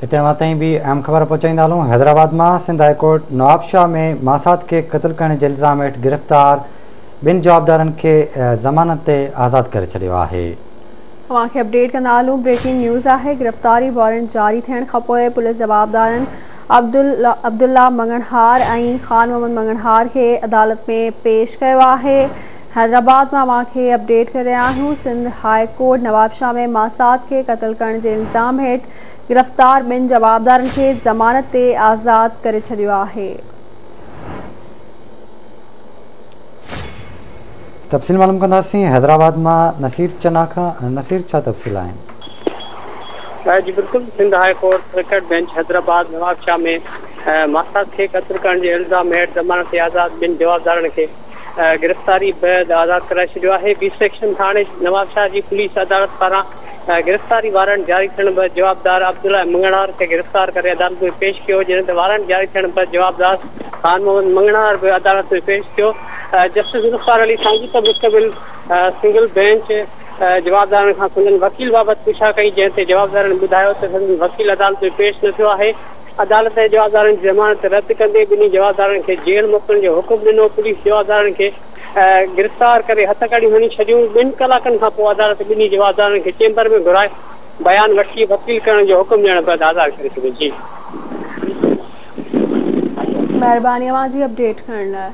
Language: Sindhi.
هتي اوهان تائين به اهم خبر پهچائيندا هلون، حيدرآباد مان سنڌ هاء ڪورٽ نوابشاهه ۾ ماسات کي قتل ڪرڻ جي الزام هيٺ گرفتار ٻن جوابدارن کي ضمانت تي آزاد ڪري ڇڏيو آهي. اوهان کي اپڊيٽ ڪندا هلون، بريڪنگ نيوز آهي، گرفتاري وارنٽ جاري ٿيڻ کانپوء پوليس جوابدارن عبدالله مڱڻهار ۽ خان محمد مڱڻهار کي عدالت ۾ پيش ڪيو آهي. حيدرآباد مان اوهان کي اپڊيٽ ڪري رهيا آهيون، سنڌ هاء ڪورٽ نوابشاهه ۾ ماسات کي قتل ڪرڻ جي الزام هيٺ گرفتار ٻن جوابدارن کي ضمانت تي آزاد ڪري ڇڏيو آهي. تفصيل معلوم ڪنداسين حيدرآباد مان نصير چنا کان، نصير ڇا تفصيل آهن؟ جي بلڪل Sindh high court circuit bench Hyderabad Nawabshah ۾ ماسات کي قتل ڪرڻ جي الزام هيٺ ضمانت تي آزاد ٻن جوابدارن کي گرفتاري بعد آزاد ڪرائي ڇڏيو آهي بي سيڪشن ٿاڻي نوابشاهه جي پوليس عدالت پاران گرفتاري وارنٽ جاري ٿيڻ بعد جوابدار عبدالله مڱڻهار کي گرفتار ڪري عدالت ۾ پيش ڪيو جڏهن ته وارنٽ جاري ٿيڻ بعد جوابدار خان محمد مڱڻهار به عدالت ۾ پيش ٿيو جسٽس ذوالفقار علي سانگي تي مشتمل سنگل بينچ جوابدارن کان سندن وڪيل بابت پڇا ڪئي جنهن تي جوابدارن ٻڌايو ته سندن وڪيل عدالت ۾ پيش نه ٿيو آهي عدالت جوابدارن جي ضمانت رد ڪندي ٻنهي جوابدارن کي جيل موڪلڻ جو حڪم ڏنو پوليس جوابدارن کي گرفتار ڪري هٿڪڙيون هڻي ڇڏيون، ٻن ڪلاڪن کان پوء عدالت ٻنهي جوابدارن کي چيمبر ۾ گهرائي بيان وٺي وڪيل ڪرڻ جو حڪم ڏيڻ بعد آزاد ڪري ڇڏيو. جي. مهرباني اوهان جي اپڊيٽ ڪرڻ لاء.